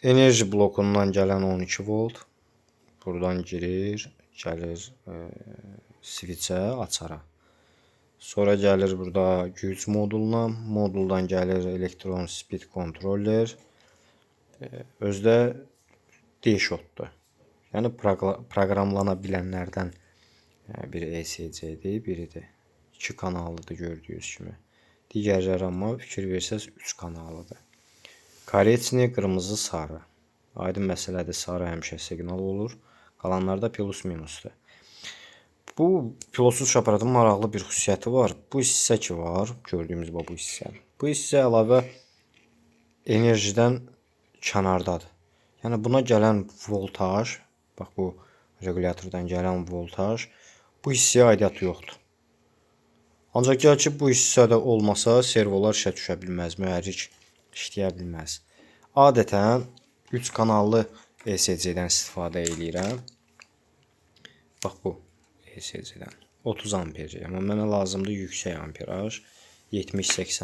Enerji blokundan gələn 12 volt buradan girir, gəlir switchə, açara. Sonra gəlir burada güc moduluna, moduldan gəlir elektron speed controller. Özü də D-shotdur. Yəni proqramlana bilənlərdən bir ESC-dir, biridir. 2 kanallıdır gördüyünüz kimi. Digərləri amma fikir versəz 3 kanallıdır. Koreçni, qırmızı, sarı. Aydın məsələdir, sarı həmişə siqnal olur. Qalanlarda plus minusdur. Bu pilotsuz uçuş aparatının maraqlı bir xüsusiyyəti var. Bu hissə ki var, gördüyümüz bu hissə. Bu hissə əlavə enerjidən kənardadır. Yəni buna gələn voltaj, bax bu requlyatordan gələn voltaj bu hissəyə aidiyyatı yoxdur. Ancaq gəl ki, bu hissə də olmasa servolar işə düşə bilməz, mühərrik işləyə bilməz. Adətən 3 kanallı ESC-dən istifadə eləyirəm. Bax bu ESC-dən 30 amper. Amma mənə lazımdır yüksək amperaj, 70-80